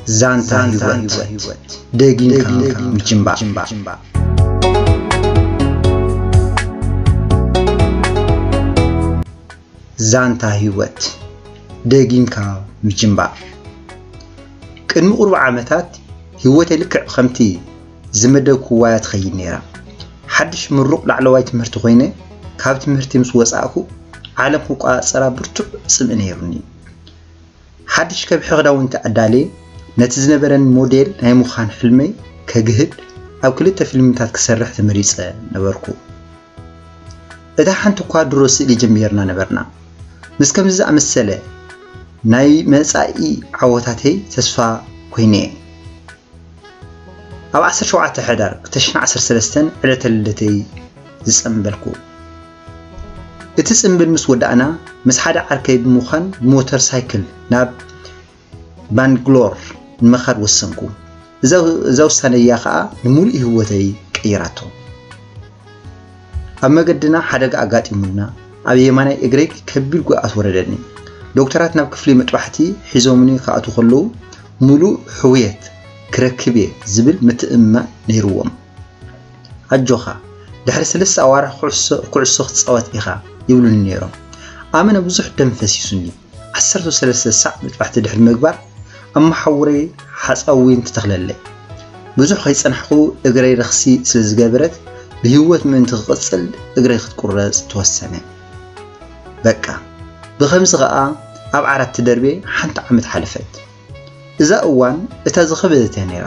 ዛንታ ህይወት ደጊምካ ምጅምባር። ዛንታ ህይወት ደጊምካ ምጅምባር። ቅድሚ ቁሩብ ዓመታት ህይወተይ ልክዕ ከምቲ ዝመደብክዋያ ትኸይድ ነይራ። ሓድሽ ምሩቕ ላዕለዋይ ትምህርቲ ኮይነ፣ ካብ ትምህርቲ ምስ ወጻእኩ ዓለም ክቆጻጸራ ብርቱዕ ጽምኢ ነይሩኒ። ሓድሽ ከብሒ ክዳውንቲ ኣዳልየ፣ ነቲ ዝነበረኒ ሞዴል ናይ ምዃን ሕልመይ ከግህድ ኣብ ክልተ ፊልምታት ክሰርሕ ተመሪጸ ነበርኩ። እታ ሓንቲ እኳ ድሮ ስእሊ ጀሚርና ነበርና። ምስ ከምዚ ዝኣመሰለ ናይ መጻኢ ዓወታተይ ተስፋ ኮይነ'የ። ኣብ ዓሰርተ ሸውዓተ ሕዳር ክልተ ሽሕን ዓሰርተ ሰለስተን ዕለተ ልደተይ ዝጸንበልኩ። እቲ ጽንብል ምስ ወዳእና፣ ምስ ሓደ ዓርከይ ብምዃን ብሞተር ሳይክል ናብ ባንግሎር ንምኻድ ወሰንኩ። እዛ፣ እዛ ውሳነያ ኸኣ ንምሉእ ህይወተይ ቀይራቶ። ኣብ መገድና ሓደጋ ኣጋጢሙና፣ ኣብ የማናይ እግረይ ከቢድ ጉድኣት ወረደኒ። ዶክተራት ናብ ክፍሊ መጥባሕቲ ሒዞምኒ ክኣትዉ ከለዉ፣ ምሉእ ሕውየት ክረክብ እየ ዝብል ምትእምማን ነይርዎም። ኣጆኻ፣ ድሕሪ ሰለስተ ኣዋርሕ ኩዕሶ፣ ኩዕሶ ክትጻወት ኢኻ ይብሉኒ ነይሮም። ኣመና ብዙሕ ደም ፈሲሱኒ። ዓሰርተ ሰለስተ ሳዕ መጥባሕቲ ድሕሪ ምግባር፣ ኣብ መሓውረይ ሓጻዊን ተተኽለለይ። ብዙሕ ከይጸናሕኩ እግረይ ረኽሲ ስለ ዝገበረት፣ ብህይወት ምእንቲ ክቕጽል እግረይ ክትቁረጽ ተወሰነ። በቃ፣ ብኸምዚ ኸኣ ኣብ ዓራት ተደርብየ ሓንቲ ዓመት ሓለፈት። እዛ እዋን እታ ዝኸበደት እያ ነይራ።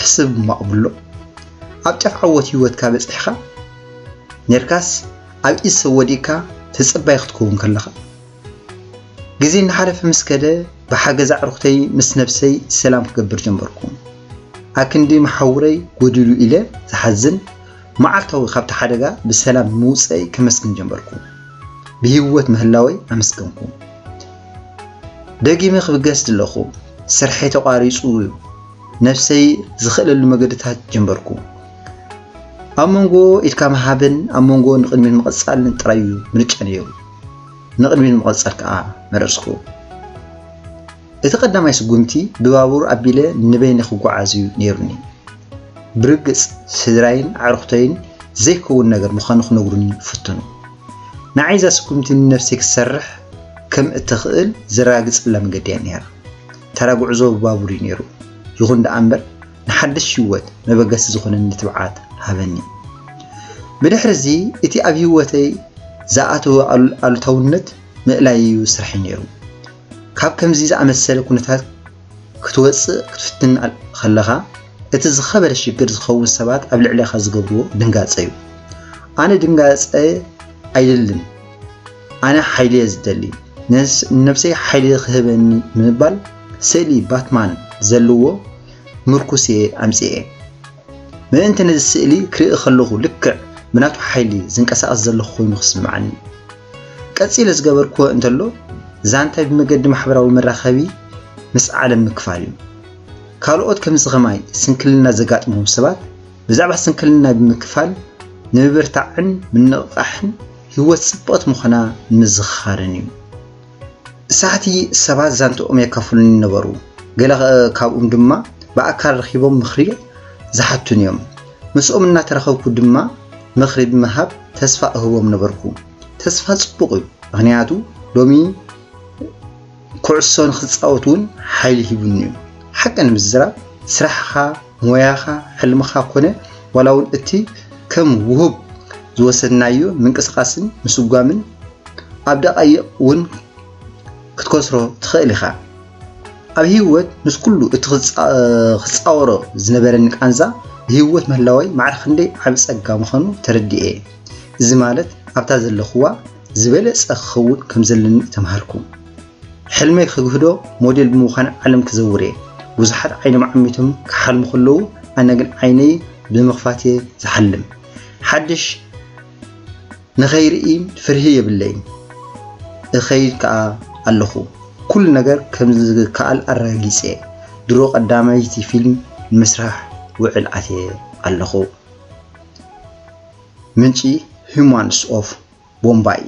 ሕስብ እሞ ኣብሎ። ኣብ ጫፍ ዓወት ህይወትካ በጺሕካ ነርካስ፣ ኣብ ኢድ ሰብ ወዲቕካ ተጸባይ ክትከውን ከለኻ። ግዜ እናሓለፈ ምስ ከደ፣ ብሓገዝ ኣዕሩኽተይ ምስ ነብሰይ ሰላም ክገብር ጀመርኩ። ኣክንዲ መሓውረይ ጎዲሉ ኢለ ዝሓዝን፣ መዓልታዊ ካብቲ ሓደጋ ብሰላም ምውጸይ ከመስግን ጀመርኩ። ብህይወት ምህላወይ ኣመስገንኩ። ደጊመ ክብገስ ደለኹ። ስርሐይ ተቋሪጹ እዩ። ነብሰይ ዝኽእለሉ መገድታት ጀመርኩ። ኣብ መንጎ ኢድካ ምሃብን ኣብ መንጎ ንቕድሚት ምቕጻልን ጥራይ እዩ ምርጫ ነይሩ። ንቕድሚት ምቕጻል ከኣ መረጽኩ። እቲ ቀዳማይ ስጉምቲ ብባቡር ኣቢለ ንበይነ ክጓዓዝ እዩ ነይሩኒ። ብርግጽ፣ ስድራይን ኣዕሩኽተይን ዘይከውን ነገር ምዃኑ ክነግሩኒ ፈተኑ። ንዓይ እዛ ስጉምቲ ንነብሰይ ክትሰርሕ ከም እተኽእል ዘረጋግጸላ መገዲ እያ ነይራ። ተራ ጉዕዞ ብባቡር እዩ ነይሩ። ይኹን ደኣ እምበር፣ ንሓድሽ ህይወት መበገሲ ዝኾነኒ ትብዓት ሃበኒ። ብድሕሪ እዚ፣ እቲ ኣብ ህይወተይ ዝኣተወ ኣሉ-፣ ኣሉታውነት ምእላይ እዩ ስርሐይ ነይሩ። ካብ ከምዚ ዝኣመሰለ ኩነታት ክትወጽእ ክትፍትን ኣል-፣ ከለኻ፣ እቲ ዝኸበደ ሽግር ዝኸውን ሰባት ኣብ ልዕሌኻ ዝገብርዎ ድንጋጸ እዩ። ኣነ ድንጋጸ ኣይደልን፣ ኣነ ሓይሊ እየ ዝደሊ። ንስ-፣ ንነብሰይ ሓይሊ ክህበኒ ብምባል ስእሊ ባትማን ዘለዎ ምርኩስ እየ ኣምጺኤ። ምእንቲ ነዚ ስእሊ ክርኢ ከለኹ ልክዕ ብናቱ ሓይሊ ዝንቀሳቐስ ዘለኹ ኮይኑ ክስምዓኒ። ቀጺለ ዝገበርክዎ እንተሎ፣ ዛንታይ ብመገዲ ማሕበራዊ መራኸቢ ምስ ዓለም ምክፋል እዩ። ካልኦት ከምዚ ኸማይ ስንክልና ዘጋጥሞም ሰባት ብዛዕባ ስንክልና ብምክፋል ንምብርታዕን ምንቕቓሕን ህይወት ጽብቕቲ ምዃና ንምዝኽኻርን እዩ። ሳሕቲ ሰባት ዛንትኦም የካፍሉኒ ነበሩ። ገለ ኸ-፣ ካብኦም ድማ ብኣካል ረኺቦም ምኽሪ ዝሓቱኒ እዮም። ምስኦም እናተራኸብኩ ድማ ምኽሪ ብምሃብ ተስፋ እህቦም ነበርኩ። ተስፋ ጽቡቕ እዩ፣ ምኽንያቱ ሎሚ ኩዕሶ ንኽጻወት እውን ሓይሊ ሂቡኒ እዩ። ሓቂ ንምዝራብ፣ ስራሕኻ፣ ሞያኻ፣ ሕልምኻ ኮነ ዋላ እውን እቲ ከም ውሁብ ዝወሰድናዮ ምንቅስቓስን ምስጓምን ኣብ ደቓይቕ እውን ክትከስሮ ትኽእል ኢኻ። ኣብ ህይወት ምስ ኩሉ እቲ ክጻ-፣ ክጻወሮ ዝነበረኒ ቃንዛ፣ ብህይወት ምህላወይ ማዕረ ክንደይ ዓቢ ጸጋ ምዃኑ ተረዲኤ። እዚ ማለት ኣብታ ዘለኹዋ ዝበለጸ ክኸውን ከም ዘለኒ ተማሃርኩ። ሕልመይ ክግህዶ ሞዴል ብምዃን ዓለም ክዘውር እየ። ብዙሓት ዓይኖም ዓሚቶም ክሓልሙ ከለዉ፣ ኣነ ግን ዓይነይ ብምኽፋት እየ ዝሓልም። ሓድሽ ንኸይርኢ ፍርሂ የብለይን። እኸይድ ከኣ ኣለኹ። ኩሉ ነገር ከም ዝከኣል ኣረጋጊጸ እየ። ድሮ ቀዳመይቲ ፊልም ንምስራሕ ውዕል ኣትየ ኣለኹ። ምንጪ፣ Humans of Bombay።